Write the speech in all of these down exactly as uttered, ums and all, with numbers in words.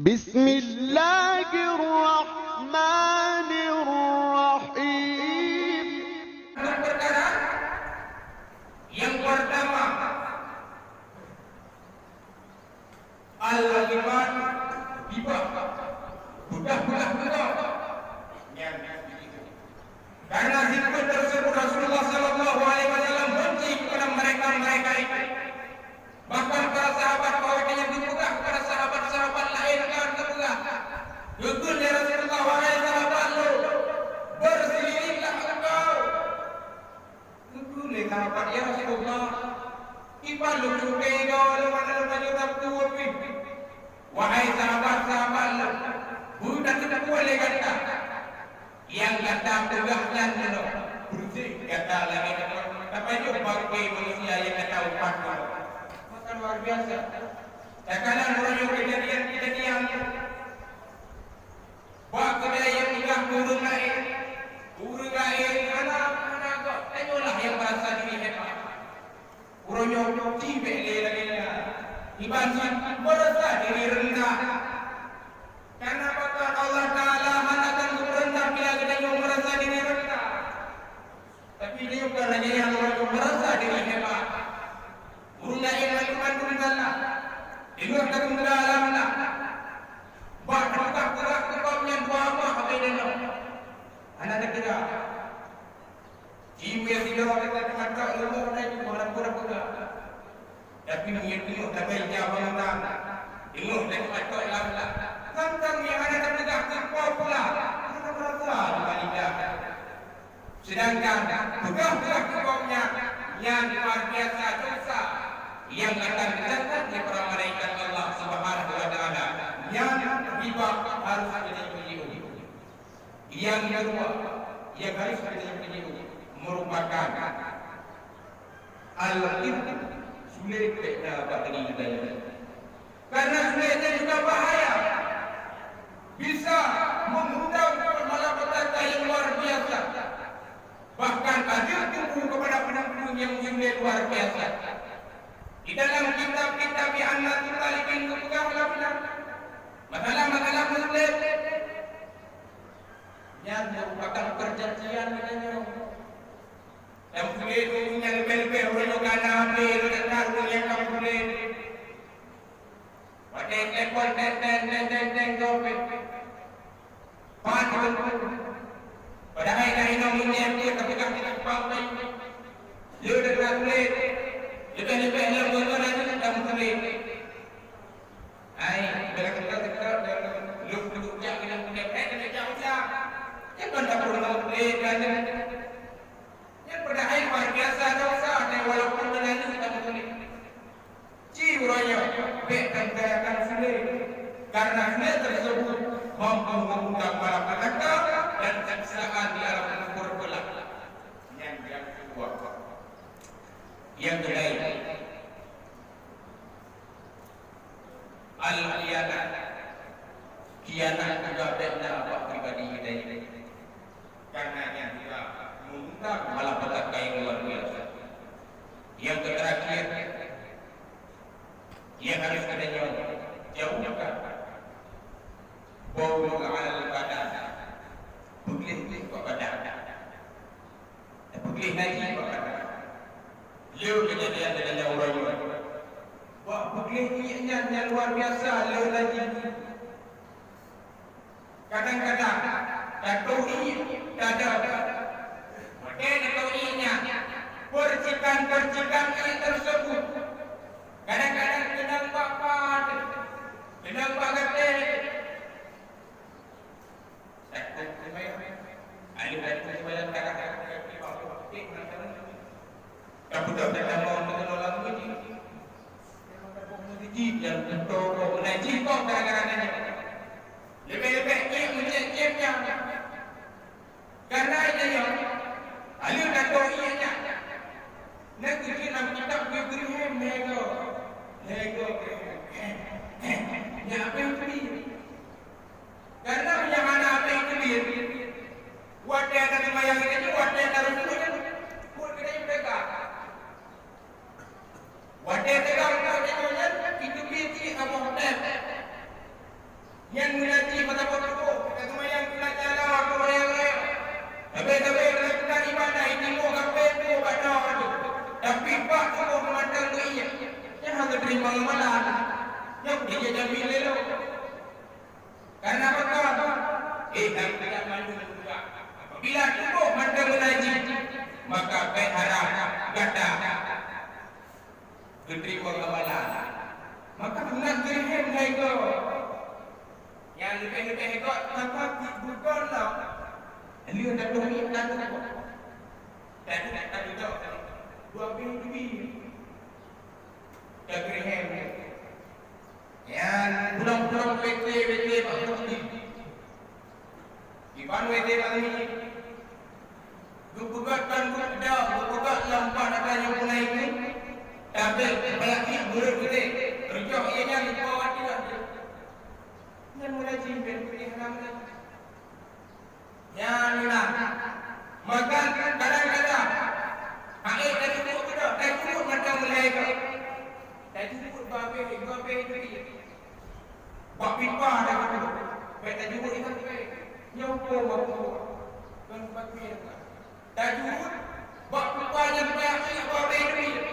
Bismillahirrahmanirrahim. Dua perkara. Yang pertama, al-ghibat, ghibah, peugah-peugah geutanyoe. Nyan, karena hikmah tersebut Rasulullah sallallahu alaihi wasallam benci kepada mereka-mereka itu. Bahkan para sahabat bahwa hanya dipeugah kepada sahabat-sahabat laén kan geupeugah. Geukheun lé Rasulullah, "Wahai sahabat lôn, berselilinglah engkau." Geukheun lé sahabat, "Ya Rasulullah, kiban lôn cukai goe lôn hana lôn tanyoe sapeue pih." Wahai sahabat-sahabat lôn, peue tateupeue lé gata? Nyang gata peugah nyan meunoe, beureuséh gata lagée tapajoh bangke manusia nyang gata upat nyoe. Maka luar biasa. Takalon uroe nyoe keujadian-keujadian bak keudai nyang peugah keu ureuëng laén, ureuëng laén hana, hana gob, tanyoe lah nyang meurasa diri hebat. Uroe nyoe cibék lé lagée nyan. Iban cit meurasa diri reundah. Karena bak Allah Taala hana akan geupeureundah bila geutanyoe meurasa diri reundah. Tapi nyoe bukan lagée nyan, uroe nyoe meurasa diri hebat. Ureuëng laén mandum-mandum galak. Deungoe ka geupeugah alam na. Bak peugah-peugah keu gobnyan dua mah habéh deungoe. Hana takira. Jiwoe sidroe teuma teumatok leumo na jih, hana peue tapeugah. Tapi meunyoe teungoh tabai ija bangunan, teungoh teumatok lam-lam, tantang nyang hana tapeugah keu po pula, hana meurasa di bak lidah. Sedangkan peugah-peugah keu gobnyan, nyan luar biasa dosa nyang akan geucatat lé para malaikat Allah Subhanahu wa Taala. Nyan ghibah harus geutanyoe jijôh. Nyang keudua, nyang harus geutanyoe jijôh merupakan al-ghibah, sulet bak na bak diri geutanyoe. Karena sulet nyan juga bahaya. Bisa mengundang malapetaka yang luar biasa. Bahkan ada kubu kepada penuntut yang mulia luar biasa. Di dalam kitab-kitab yang Nabi Talibin kepegang dalam masalah-masalah muslim, nyan merupakan perjanjian dengan nyoe. Dan boleh tu nyan lebih-lebih orang yang kana habis, orang yang tak boleh. Watèe telepon, teng, teng, teng, teng, teng, jaweueb. Pan telepon. Padahai ka inong inong dia tapi ka kita paham. Dia dah tulis. Lebih-lebih dalam bulan ni kita tulis. Hai, bila kita kita dalam luk luk jak kita punya pet kita jauh jak. Dia pun tak perlu tulis kan. Nyan padahai luar biasa dosa, dan walaupun meulalu kita meutuléh. Ci uroe nyoe, bèk teuntèe akan sulet, karena sulet tersebut mampu mengundang malapetaka dan siksaan di alam kubur kelak. Nyan nyang keudua. Nyang keulaén, al-khianah. Khianah juga bèk na bak pribadi geutanyoe. Karena nyan juga mengundang malapetaka yang luar biasa. Yang terakhir, yang harus kita jauh, jauhkan. Baul alal badan. Peugleh bak badan. Peugleh najis bak badan. Le kejadian dengan orang lain. Bak peugleh iék nyan nyang luar biasa le najis. Kadang-kadang, tato iék, tada. Watèe tato iék nyan, percikan-percikan iék tersebut kadang-kadang keunong bak pat, keunong bak gatéh. Takot seumayang. Ayo takot seumayang, kadang-kadang ka beutôi tatamong keunoe lam meuseujid. Meuseujid nyang beutôi kok meunajih kok gara-gara nyan. Leubeh-leubeh iék meucék-cék nyan. Karena iék nyan, aleuh tato iék nyan. Na geujeuet lam kitab Ibrahim lhèe goe. Lhèe goe. Nyan abéh teubiet. Karena nyang hana abéh teubiet, watèe taseumayang nyan, watèe tarukuk nyan, buet geutanyoe teuga. Watèe teuga buet geutanyoe nyan, iteubiet cit saboh tép. Nyan meunan cit mata boh tuboh, ka seumayang sunat nyan lom keu raya-raya. Sabe-sabe meunan ibadah, itimbok kape tuboh bak doh tu. Tapi bak tuboh mantong geuiet. Nyan hana teurimong amalan. Nyan dijak jambi lé lom. Karena apa? Eh, dan tidak mandum juga. Apabila tuboh mantong meunan cit, maka bèk harap gata geuteurimong amalan. Maka sunat geureuhem hai goe. Nyang leubeh-leubeh goe, maka beugöt lom. Lheueh tatueng miet tatueng. Tadi nak tadi tu, dua bih teubiet. Ka geureuhem. Nyan pulang-pulang W T, W T bak masjid. Kiban W T bak masjid. Geupeugöt ban geupeugöt, geupeugöt lam pat ata nyang punai nyoe. Tapi balak nyoe meureuet geude. Reujoh ié nyan ipo ati lah. Nyan mulai jimbet putih haram lagi. Nyan meunan. Maka kadang-kadang, hai tajeuet keudroe, tajeuet mantong mulai ka. Tajeuet babeh, babeh teubiet. Bak pipa tajeuet. Bèk tajeuet inan bèk. Nyoe po bak pipa. Kon bak pipa. Tajeuet bak pipa nyang banyak babeh teubiet.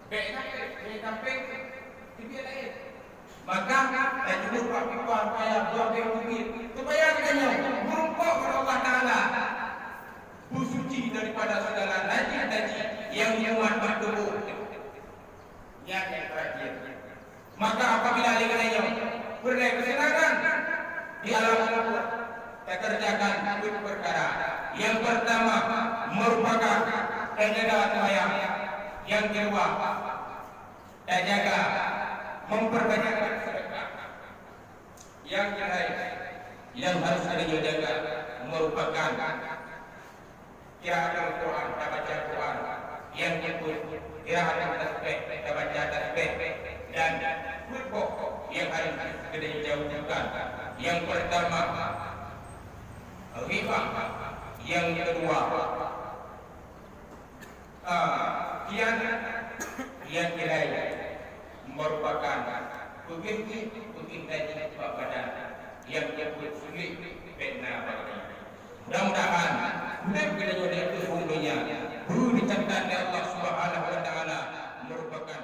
Bèk sampai, bèk sampai teubiet laén. Maka, tajeuet bak pipa supaya babeh teubiet. Supaya geutanyoe meurumpok keu Allah Taala. Beusuci daripada segala najis-najis nyang muat bak tuboh. Nyan nyang terakhir. Maka apabila lé geutanyoe peureulèe keuseunangan di alam kubur, takerjakan peuet peukara. Nyang peurtama, meurupakan tajaga seumayang. Nyang keudua, tajaga memperbanyak sedekah. Nyang keuhai, nyang harus geutanyoe jaga meurupakan qiraatul Quran, tabaca Quran. Nyang keupeuet, qiraatul tasbih, tabaca tasbih. Dan peuet boh nyang harus geutanyoe jauhkan. Nyang peurtama, ghibah. Nyang keudua, Ah, khianat, khianat nilai merupakan peugöt, peugöt daging bak badan nyang jeuet sulet bèk na bak daging. Mudah-mudahan udép geutanyoe di ateueh rhueng donya beu dicatat lé Allah Subhanahu wa Taala merupakan